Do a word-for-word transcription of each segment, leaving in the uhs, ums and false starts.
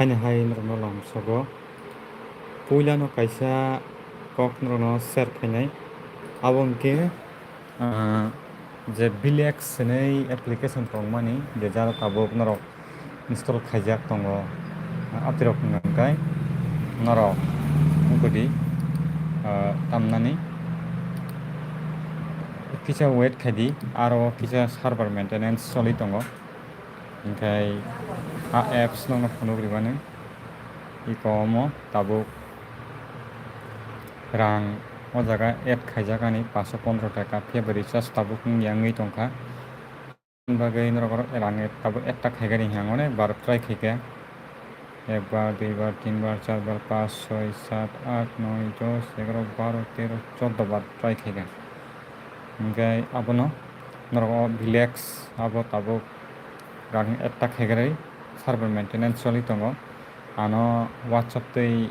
Haini hai norokno lamsogo. Puilano kaisa kok norokno share khainai. Abo hwnkhe, ah, je Bilex hinwi application tongmani, je jaro tabuk norok install khaijak tongo. Atirok hwnkhe norok wngkudi, ah, tamnani kisa wait khaidi, aro kisa server maintenance choli tongo. Hingkhai a apps no phunuk ribani iko omo tabuk rang o jaga add khaijak ani paanso pondro taka, phiya bo recharge tabuk wngya wngwi tongkha. Aboni bagwi norok oro rang add tabuk add ta khaigani hinwi ang onek bar try khaikha. Ekbar, duibar, tinbar, charbar, paanch, soi, saat, aat, noi, dos, egaro, baro, tero, choddo bar try khaikha. Hingkhai abono norok o Bilex abo tabuk rang add ta khaigarwi server maintenance choli tongo. Ano WhatsApp twi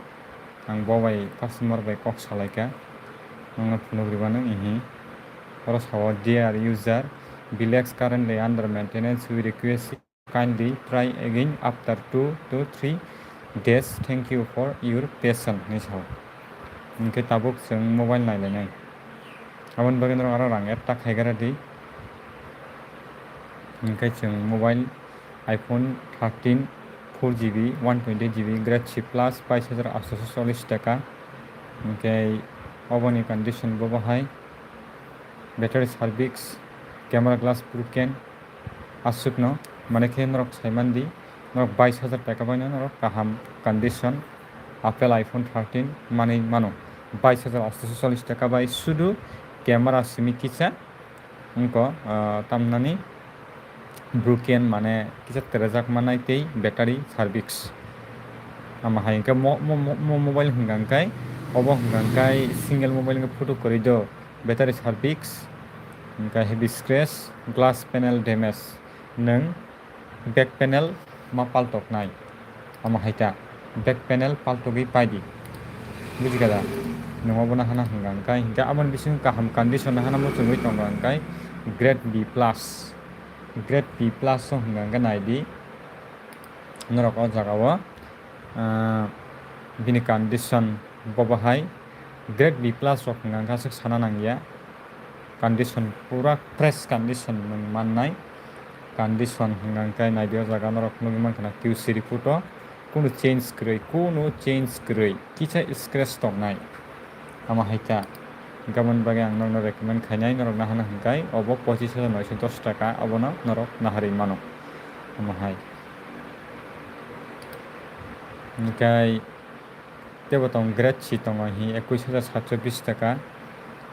ang bo bai customer bai kok salaikha. Nokno phunuk ribano ihi. Oro sao, "Dear user, Bilex currently under maintenance. We request kindly try again after two to three days. Thank you for your patience," hinwi sao. Hingkhe tabuk chwng mobile nailainai. Aboni bagwi norok aro rang add ta khaigaradi. Hingkhe chwng mobile iPhone thirteen four G B, one twenty G B, Grade C plus, bais hajar aatso chollish taka. Hingkhe oboni condition bo bahai. Battery service, camera glass broken, aswkno, mane khe norok saimandi, norok bais hajar taka baino norok kaham condition Apple iPhone thirteen manwi mano. Bais hajar aatso chollish taka bai sudu camera simi kisa, wngkha, ah, tamnani broken, mane kisa terejak manai tei battery service. Ama hai hwnkhe mo-, mo-, mo-, mo-, mobile hwnkha hwnkhe, obo hwnkha hwnkhe single mobile hwnkhe photo kwrwi do, battery service, hwnkhe heavy scratch, glass panel damage, nwng back panel ma paltoknai. Ama hai ta, back panel paltogwi paidi. Buji kha da? Nwng obono hana hwnkha hwnkhe, hwnkhe aboni bisingo kaham condition no hana muchungwi tongo hwnkhe grade B plus. Grade B plus o hwnkha hwnkhe naidi norok o jaga o, ah, bini condition bo bahai. Grade B plus rok hwnkha hwnkhe aswk sana nangya. Condition pura fresh condition nwng mannai. Condition hwnkha hwnkhe naidi o jaga norok nugwi mankha na Q C report o. Kunu change kwrwi, kunu change kwrwi, kisa scratch tongnai. Ama hai ta. Gabon bagwi ang norokno recommend khainai, norok nahana hwnkhe obo pochis hajar noisho dos taka, obono norok naharwi mano. Ama hai. Hwnkhe tebo tong grade C tongo hi ekwis hajar satso bis taka.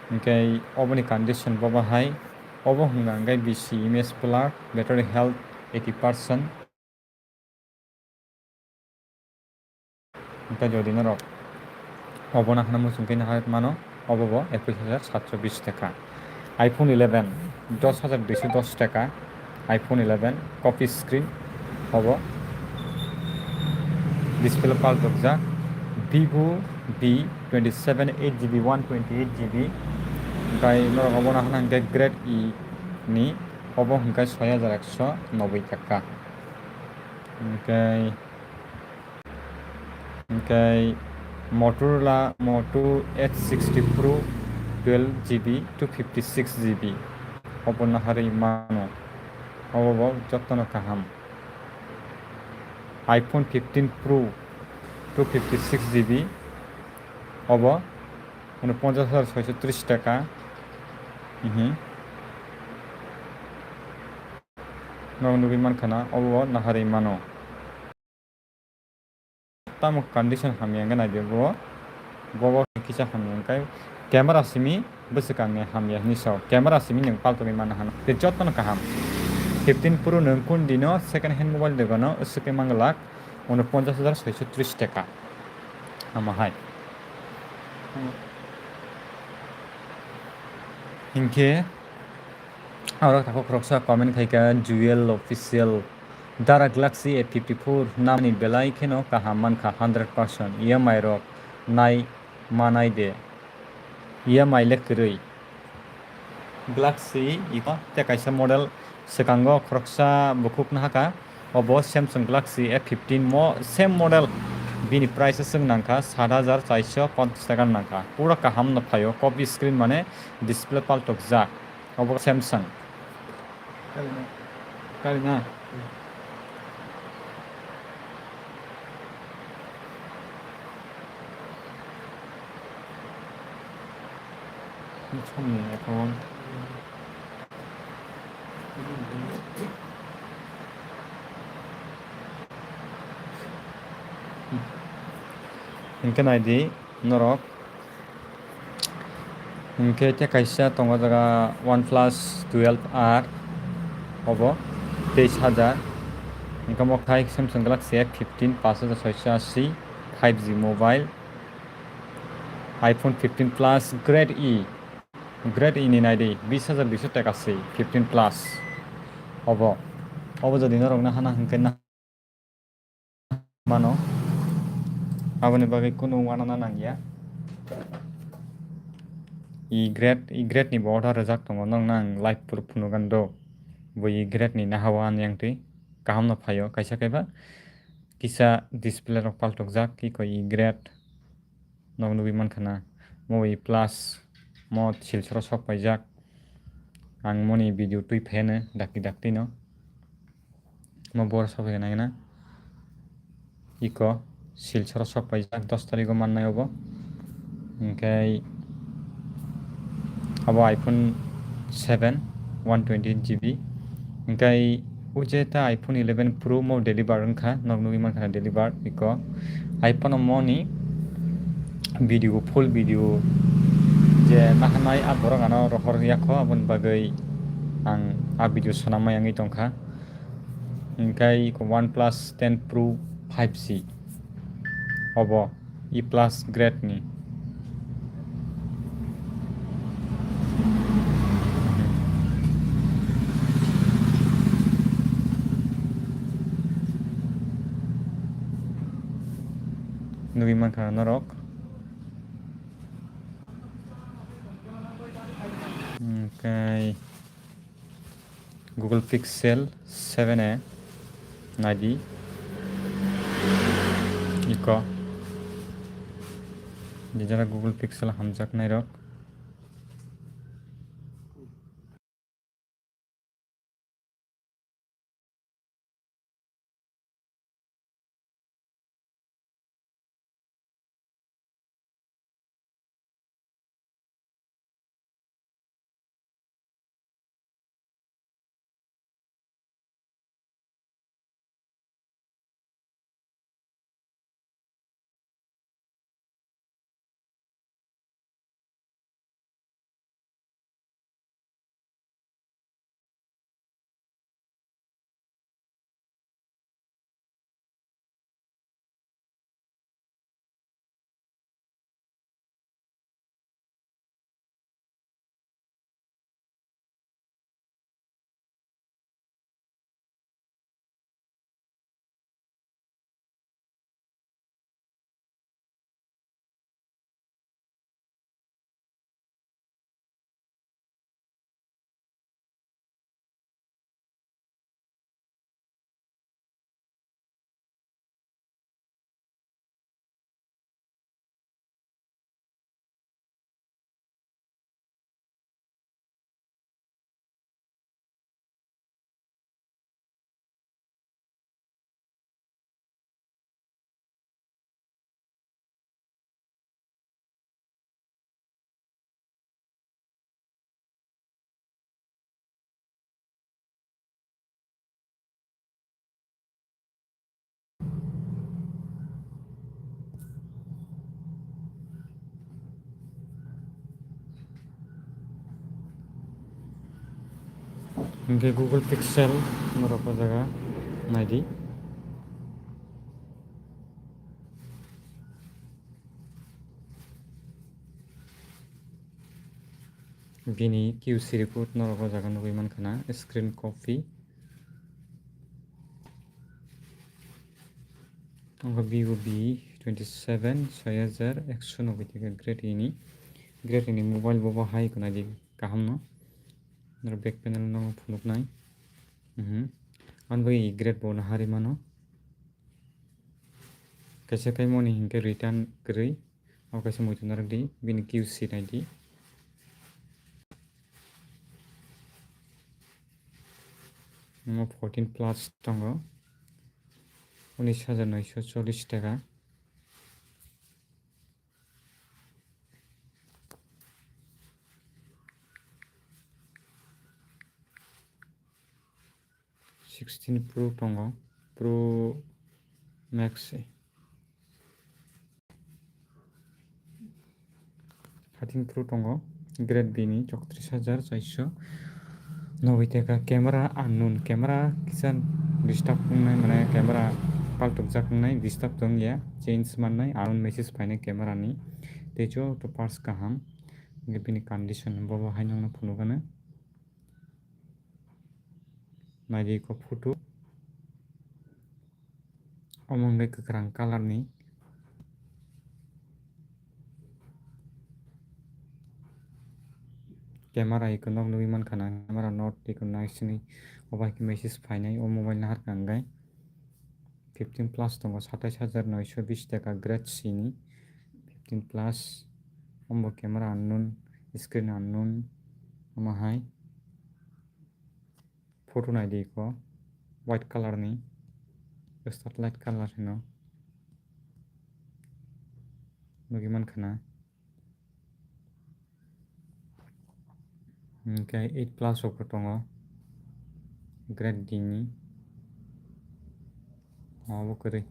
Hwnkhe oboni condition bo bahai. Obo hwnkha hwnkhe B C image blur, battery health eighty percent. Hwnkhe jodi norok obo nahana muchung khe naharwi mano, obo bo ekwis hajar satso bis taka. iPhone eleven, dos hajar duiso dos taka. iPhone eleven, copy screen, obo display paltokjak. Vivo V twenty seven, eight G B, one twenty eight G B. Hwnkhe norok obo nahana hwnkhe grade E ni, obo hwnkhe soi hajar ekso noboi taka. Hwnkhe, hwnkhe Motorola Moto H sixty Pro twelve G B two fifty six G B. Obo naharwi mano. Obo bo jotono kaham. iPhone fifteen Pro two fifty six G B. Obo unoponchas hajar soiso tris taka. Mhm. Norok nugwi mankha na, obo naharwi mano. Tamo condition hamya hwnkhe naidi bo, bobo kisa hamya hwnkhe camera simi bwswkangni hamya hinwi sao, camera simi nwng paltogwi manna hano, tei jotono kaham. Fifteen Pro nwng kun dino second hand mobile dogano swkhe manglak, unoponchas hajar soiso tris taka. Ama hai. Hinkhe, aro tako khoroksa comment khaikha, Jewel Official, Dara Galaxy A fifty four namni belai kheno kaham mankha, hundred percent. E M I rok nai manai de. E M I le kwrwi. Galaxy iko tei kaisa model swkango khoroksa bukhuk nahaka, Obo Samsung Galaxy F fifteen mo same model, bini price aswk nangkha sat hajar chairso ponchas taka nangkha. Pura kaham no phaio, copy screen mane display paltokjak. Obo Samsung. Kali na? Kali na? Samsung ni phone. Hingke naidi norok. Hingke khe kaisa tongo jaga OnePlus twelve R, obo teis hajar. Hingke omo khai Samsung Galaxy F fifteen, pash hajar soiso asi, five G mobile, iPhone fifteen Plus Grade E. Grade E ni naidi, bis hajar duiso taka se fifteen plus. Obo, obo jodi norok no hana hingke na mano, aboni bagwi kunu uanana nangya. E grade, E grade ni bo order rijak tongo, nokno ang live proof phunukgani do. Bo E grade ni naha o ani yang twi kaham no phaio, kaisa kaiba kisa display rok paltokjak, kiko E grade. Nog nugwi mankha na, mo E plus, mo Silcharo sok paijak. Ang moni video twi pheno dakti dakti no. Mo bor sok phai nai na. Iko Silcharo sok paijak, dos tarikgo mannai obo. Hingkhe abo iPhone seven, one twenty eight G B. Hingkhe o je ta iPhone eleven Pro mo deliver wngkha, nog nugwi mankha na deliver iko. Iphone o moni video, full video je nahanai a borok ano rohor yakho, aboni bagwi ang a video swnamwi wngwi tongkha. Hingkhe iko OnePlus ten Pro five G. Obo E plus grade ni. Nugwi mankha norok. Hingkhe Google Pixel seven A naidi. Iko. Jejara Google Pixel hamjaknairok. Hingke Google Pixel norok o jaga naidi. Bini Q C report norok o jaga nugwi mankha na, screen copy. Tongo Vivo V twenty seven, soi hajar ekso noboi taka grade E ni. Grade E ni mobile bo bo hai khwna di kaham no. Noro back panel no phunuk nai. Mhm. Manbagwi grade bo no hari mano. Kaisa khe moni hinkhe return kwrwi. Abo kaisa muitu narwk di, bini Q C nai di. Omo fourteen plus tongo. Unis hajar noisho chollish taka. Sixteen Pro tongo, Pro Max se. Thirteen Pro tongo, grade B ni chowtris hajar charsho noboi taka. Camera unknown, camera kisa disturb wngnai, mane camera paltukjak wngnai, disturb tong ya, change mannai, unknown message phainai camera ni. Tei joto parts kaham, hingke bini condition bobo hai nokno phunukgano. Naidi iko photo. Omo hwnkhe kwkhwrang colour ni. Camera iko nok nugwi mankha na, camera not iko naisingwi obo hai khe message phainai o mobile naharkha hwnkhe. Fifteen plus tongo, satais hajar noisho bish taka grade C ni. Fifteen plus, ombo camera unknown, screen unknown, omo hai. Photo naidi iko, white colour ni, satellite colour hino. Nugwi mankha na. Hingke eight plus rok bo tongo, grade D ni. Obo kwrwi.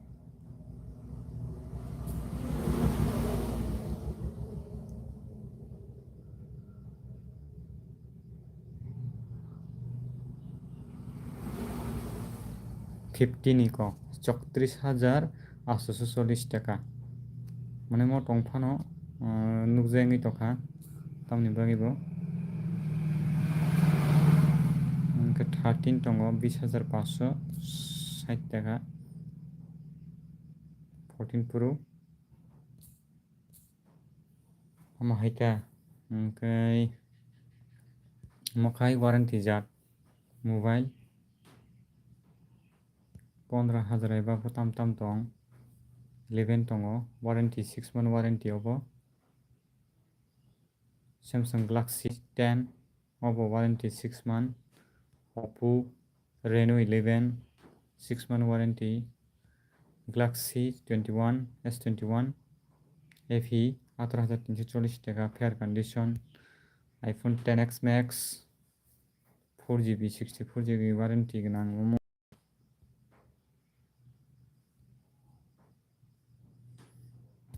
Fifty ni kok, chowtris hajar aatso chollish taka. Mane mo tong phano, ah, nukjagwi tongkha, tamni bagwi bo. Hingke thirteen tongo, bish hajar paanch sho sait taka. Fourteen Pro. Omo hai ta, hingke omo khai warranty jak mobile. Pondro hajar eba bo tam tam tong, eleven tongo, warranty six month warranty obo. Samsung Galaxy ten, obo warranty six month, Oppo Reno eleven, six month warranty, Galaxy twenty-one, S twenty-one, F E, atharo hajar tinso chollish taka, fair condition, iPhone ten X Max, four G B, sixty-four G B warranty gwnang omo.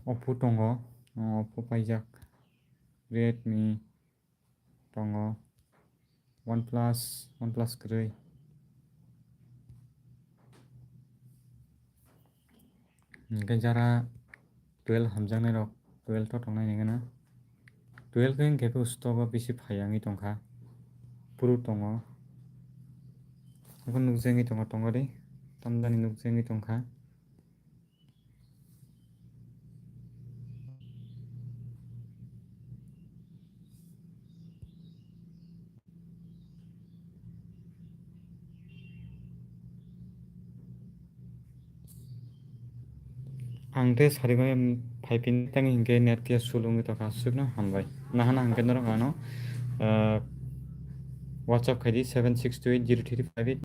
Oppo tongo, Oppo paijak, Redmi tongo, OnePlus, OnePlus kwrwi. Hingke jara twelve hamjaknai rok, twelve to tongnai nangana. Twelve khe hingke stock o bisi phai wngwi tongkha. Pro tongo. Abo nukjagwi tongo, tongo de. Tamjani nukjagwi tongkha. Ang tei saribai phai phinwi tang hinkhe net khe sulungwi tongkha, aswkno hambai. Nahana hinkhe norok ano, ah, WhatsApp khaidi seven six two eight zero three five eight.